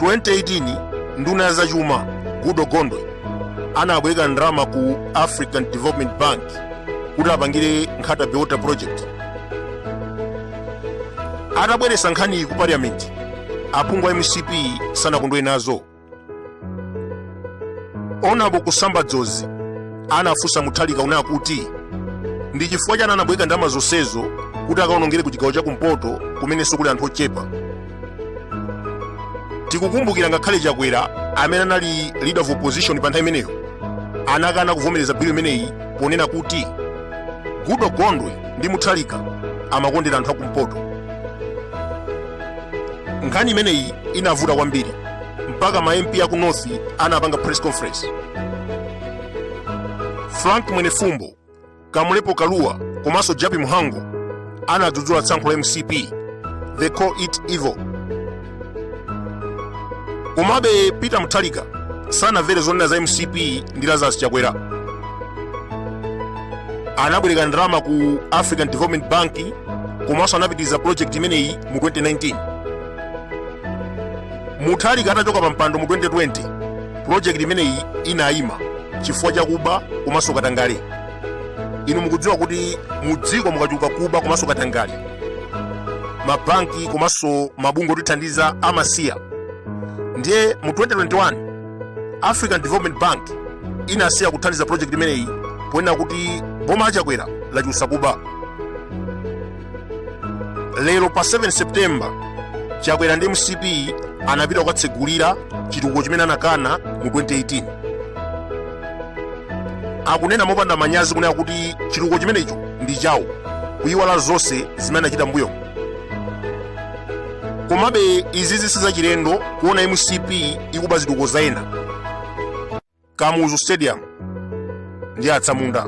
2018 nduna ya zachuma Goodall Gondwe anabwereka ndalama ku African Development Bank kuti apangire Nkhata Bay Water Project. Atabweretsa nkhaniyi ku parliament, aphungu a MCP sanakondwere nazo. Honourable Kusamba Dzozi anafunsa Mutharika kunena kuti ndi chifukwa chani anabwereka ndalama zonsezo kuti akaonongere ku chigawo chakumpoto kumenenso kuli anthu ochepa. Tikukumbukira ngakhale Chakwera amene anali leader of opposition pa nthawi imeneyo anakana kuvomereza bill imeneyi ponena kuti Goodall Gondwe ndi Mutharika amakondera anthu akumpoto. Nkhani imeneyi inavuta kwambiri mpaka ma MP aku North anapanga press conference. Frank Mwenefumbo, Kamlepo Kalua komanso Jappie Mhango anadzudzula tsankho la MCP. They call it evil. Komabe Peter Mutharika sanamvere zonena za MCP ndi Lazarus Chakwera. Anabwereka ndalama ku African Development Bank komanso anapitiriza project imeneyi mu 2019. Mutharika atachoka pa mpando mu 2020, project imeneyi inayima chifukwa chakuba komanso katangale. Inu mukudziwa kuti mu dziko mukachuluka kuba komanso katangale, mabanki komanso mabungwe otithandiza amasiya. Ndiye mu 2021 African Development Bank inasiya kuthandiza project imeneyi ponena kuti boma la Chakwera lachulutsa kuba. Lero pa 7 September, Chakwera ndi MCP anapita kukatsegulira chitukuko chimene anakana mu 2018. Akunena mopanda manyazi kunena kuti chitukuko chimenecho ndi chawo, kuyiwala zonse zimene anachita mbuyo. Komabe izizi si zachilendo kuona MCP ikuba zitukuko za ena. Kamuzu Stadium ndi atsamunda,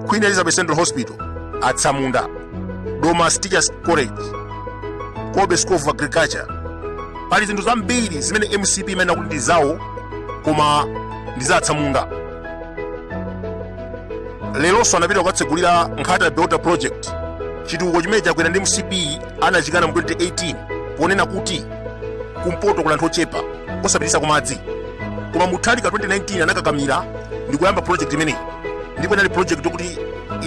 Queen Elizabeth Central Hospital atsamunda, Domasi Teachers College, Kobe School of Agriculture. Pali zinthu zambiri zimene MCP imanena kuti ndi zawo koma ndi za atsamunda. Leronso anapita kukatsegulira Nkhata Bay Water Project, chitukuko chimene Chakwera ndi MCP anachikana mu 2018 ponena kuti kumpoto kuli anthu ochepa osapitisa kumadzi. Koma Mutharika 2019 anakakamira ndi kuyamba project imeneyi, ndipo inali project yokuti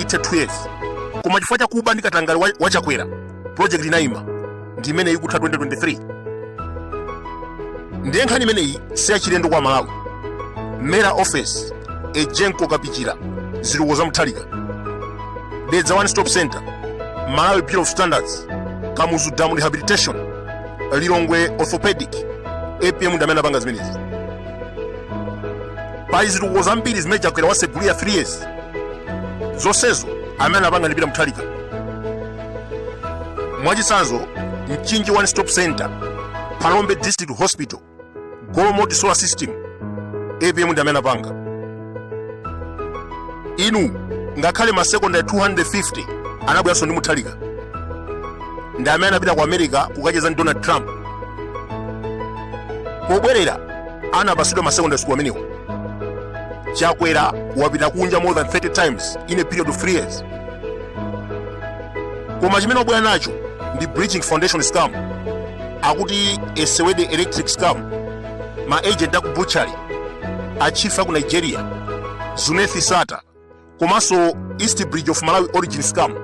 ithe 2 years, koma chifukwa chakuba ndi katangale wa Chakwera, project inayima ndi imene ikutha 2023. Ndiye nkhani imeneyi si yachilendo kwa Malawi. MERA office, Egenco Kapichira, zitukuko za Mutharika, Dedza One Stop Center, Malawi Bureau of Standards, Kamuzu Dam rehabilitation, Lilongwe Orthopedic, APM ndi amene anapanga zimenezi. Pali zitukuko zambiri zimene Chakwera watsegulira 3 years, zonsezo amene anapanga ndi Peter Mutharika. Mwachitsanzo, Mchinji One Stop Center, Phalombe District Hospital, Golomoti Solar System, APM ndi amene anapanga. Inu, ngakhale ma secondary 250 anabweranso ndi Mutharika. Ndi amene anapita ku America kukacheza ndi Donald Trump. Pobwerera anapasidwa ma secondary school amenewo. Chakwera wapita kunja more than 30 times in a period of 3 years, koma chimene wabwera nacho ndi Bridging Foundation scam, akuti Esewede Electric scam, ma agent aku butchery, achief aku Nigeria, Zuneth Sattar, komanso East Bridge of Malawi origin scam.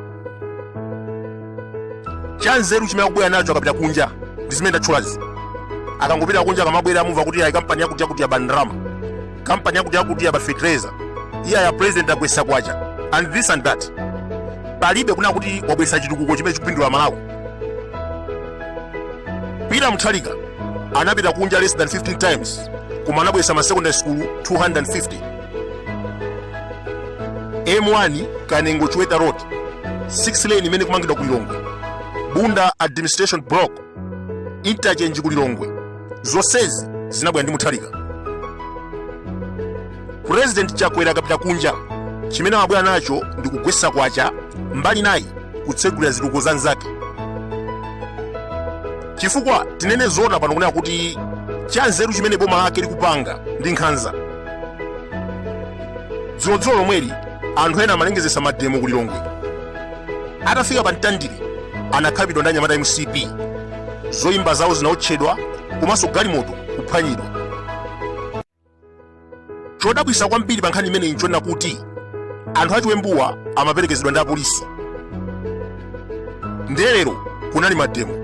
Chanzeru chimene akubwera nacho akapita kunja ndi zimene ndatchulazi. Akangopita kunja, akamabwera, amumva kuti ayi, kampani yakuti yakuti yaba ndalama, kampani yakuti yakuti yaba fertilizer, iya ya president agwetsa kwacha, and this and that. Palibe kunena kuti wabweretsa chitukuko chimene chikupindula Malawi. Peter Mutharika anapita kunja less than 15 times, koma anabweretsa ma secondary school 250, M1 Kanengo Chiweta Road, 6 lane imene kumangidwa ku Lilongwe, Bunda Administration Block, interchange ku Lilongwe. Zonsezi zinabwera ndi Mutharika. President Chakwera akapita kunja, chimene amabwera nacho ndi kugwetsa kwacha, mbali nayi kutsegulira zitukuko za nzake. Chifukwa tinene zoona pano kunena kuti chanzeru chimene boma lake likupanga ndi nkhanza. Dzulodzulo lomweli anthu ena amalengezesa mademo ku Lilongwe. Atafika pa Mtandire anakhapidwa ndi anyamata MCP. Zoyimba zawo zinaotchedwa, Komanso galimoto kuphwanyidwa. Chodabwisa kwambiri pa nkhani imeneyi nchonena kuti anthu achiwembuwa amaperekezedwa ndi apolisi. Ndiye lero kunali mademo.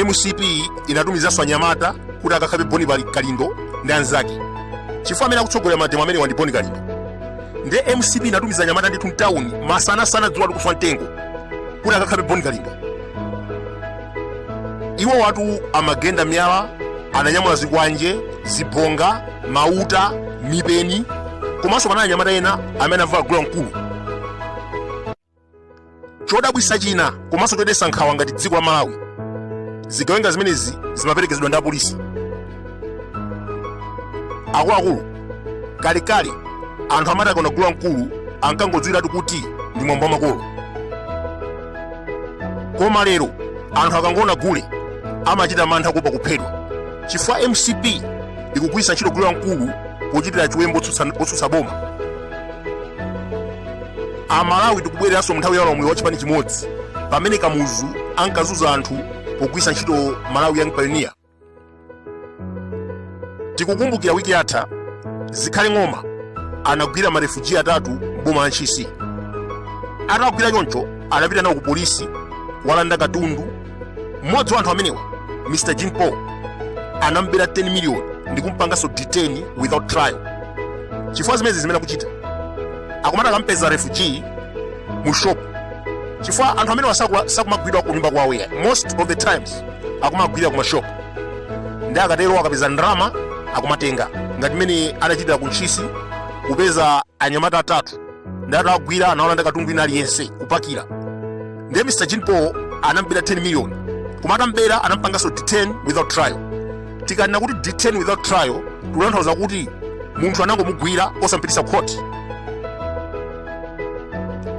Mcp inatumizanso anyamata kuti akakhape Boni Kalindo ndi anzake, chifukwa amene akutsogolera mademo amenewa ndi Boni Kalindo. Ndiye MCP inatumiza anyamata ndithu mtawuni masanasana, dzuwa likuswa mtengo, kuti akakhape Boni Kalindo. Iwo watu amagenda miyala, ananyamula zikwanje, zibonga, mauta, mipeni, komanso panali anyamata ena amene anavala gule wamkulu. Chodabwisa china komanso chodetsa nkhawa ngati dziko la Malawi, zigawenga zimenezi zimaperekezedwa ndi apolisi. Akuluakulu, kalekale anthu amati akaona gule wamkulu ankangodziwiratu kuti ndi mwambo wa makolo, koma lero anthu akangoona gule amachita mantha kuopa kuphedwa, chifukwa MCP ikugwiritsa ntchito gule wamkulu pochitira chiwembu otsutsa boma. Amalawi, tikubwereranso mu nthawi ya ulamuliro wa chipani chimodzi, pamene Kamuzu ankazunza anthu pogwiritsa ntchito Malawi Young Pioneer. Tikukumbukira wiki yatha Zikhale Ng'oma anagwira marefugee atatu m'boma la Ntchisi. Atawagwira choncho, anapita nawo ku polisi kuwalanda katundu. Mmodzi wa anthu amenewa, Mr Jean Paul, anamubera 10 million ndi kumpanganso detain without trial. Chifukwa zimenezi zimene akuchita, akumati akampeza refugee mu shop, chifukwa anthu amene sakumagwidwa ku nyumba kwawo, most of the times akumagwira ku mashop, ndi akatero akapeza ndalama akumatenga, ngati mmene anachitira ku Ntchisi kupeza anyamata atatu, ndi atawagwira anawalanda katundu ina aliyense kupakira. Ndiye Mr Jean Paul anamubera 10 million, koma atambera anampanganso detain without trial. Tikanena kuti detain without trial, tikutanthauza kuti munthu anangomugwira osampitisa court.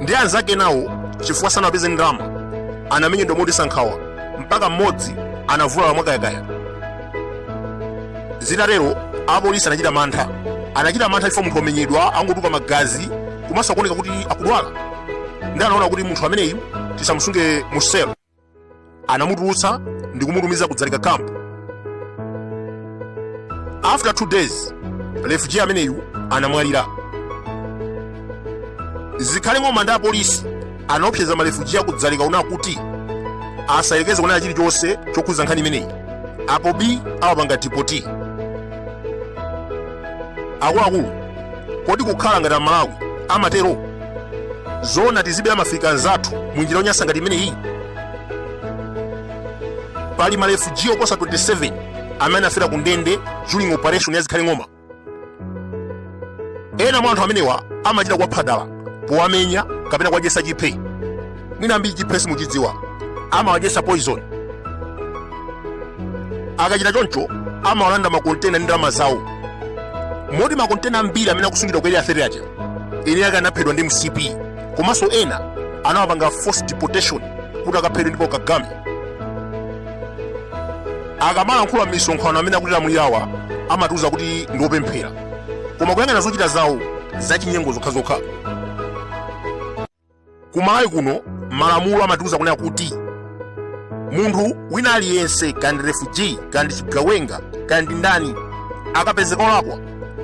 Ndi anzake nawo, chifukwa sanapeze ndalama, anamenyedwa modetsa nkhawa mpaka mmodzi anavulala mwakayakaya. Zitatero apolisi anachita mantha, anachita mantha chifukwa munthu wamenyedwa, angotuluka magazi, komanso akuoneka kuti akudwala. Ndi anaona kuti munthu ameneyu tisamusunge mu cell, anamutulutsa ndi kumutumiza ku Dzaleka camp. After 2 days refugee ameneyu anamwalira. Zikhale Ng'oma ndi apolisi anaopseza marefugee aku Dzaleka una kuti asayelekeze kunena chilichonse chokhudza nkhani imeneyi, apo bii awapanga deport. Akuluakulu, kodi kukhala ngati Amalawi amatero? Zona tizibera Maafrika anzathu mu njira yonyansa ngati imeneyi? Pali marefugee oposa 27 amene afera ku ndende during operation ya Zikhale Ng'oma. Ena mwa anthu amenewa amachita kuwapha dala powamenya kapena kuwadyetsa chiphe. Mwina ambiri chiphe simuchidziwa. Amawadyetsa poison. Akachita choncho amawalanda makontena ndi ndalama zawo, moti makontena ambiri amene akusungidwa ku Area 30 aja, eni ake anaphedwa ndi MCP, komanso ena anawapanga forced deportation kuti akaphedwe ndi Paul Kagame. Akamalankhula m'misonkhano, amene akutilamulirawa amatiuza kuti ndi opemphera, koma kuyang'ana zochita zawo, zachinyengo zokhazokha. Ku Malawi kuno malamulo amatiuza kunena kuti munthu wina aliyense, kaya ndi refugee, kaya ndi chigawenga, kaya ndi ndani, akapezeka olakwa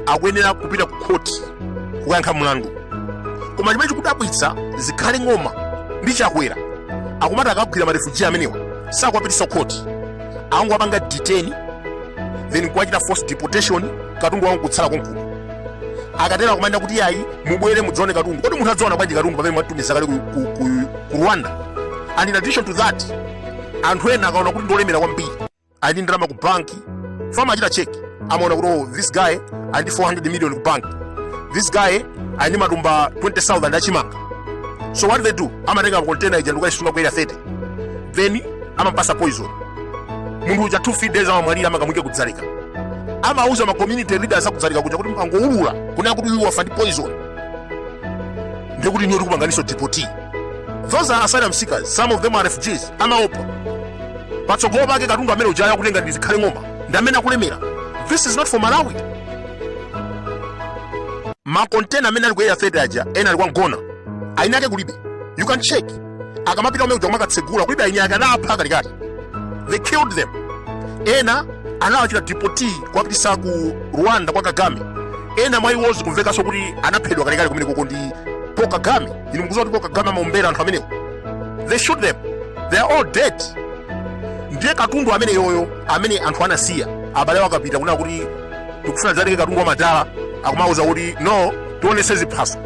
akuyenera kupita ku khoti kukayankha mlandu. Koma chimene chikudabwitsa, Zikhale Ng'oma ndi Chakwera akumati akagwira marefugee amenewa sakuwapitisa khoti, angowapanga detain then kuwachita force deportation, katundu wawo nkutsala konkuno. Akatero akumanena kuti yayi, mubwere mudzaone katundu. Kodi munthu adzaona bwanji katundu pamene mwatumiza kale ku Rwanda? And in addition to that, anthu ena akaona kuti ndiolemera kwambiri, ali ndi ndalama ku banki, amachita check, amaona kuti, oh, this guy ali ndi 400 million ku banki, this guy ali ndi matumba 20,000 achimanga. So what they do, amatenga container ija ndikukayisunga ku Area 30, then amapasa poison munthu uja. 2 days amamwalira, amakamuika ku Dzaleka. Amauza ma community leaders aku Dzaleka kuja kuti angoulula kunena kuti uyu wafa ndi poison, ndiye kuti niyo tikupanganiso deport. Those are asylum seekers, some of them are refugees. Amaopa patsogolo pake katundu amene uja akutenga ndi Zikhale Ng'oma ndi amene akulemera. This is not for Malawi. Makontena amene ali ku Area 30 aja, ena ali kwa Mgona, eni ake kulibe. You can check, akamapita kumene kuja kumakatsegula, kulibe eni ake, anapha kalikali. They killed them. Ena Anawachita deport kuwapitisa ku Rwanda kwa Kagame. Ena mwa iwo zikumvekanso kuti anaphedwa kalekale kumene koko ndi Paul Kagame. Inu mukudziwa kuti Paul Kagame amaombera anthu amenewo. They shoot them, they are all dead. Ndiye katundu amene yoyo amene anthu anasiya, abale awo akapita kunena kuti tikufuna tidzatenge katundu wa madala, akumauza kuti no, tionese ziphaso.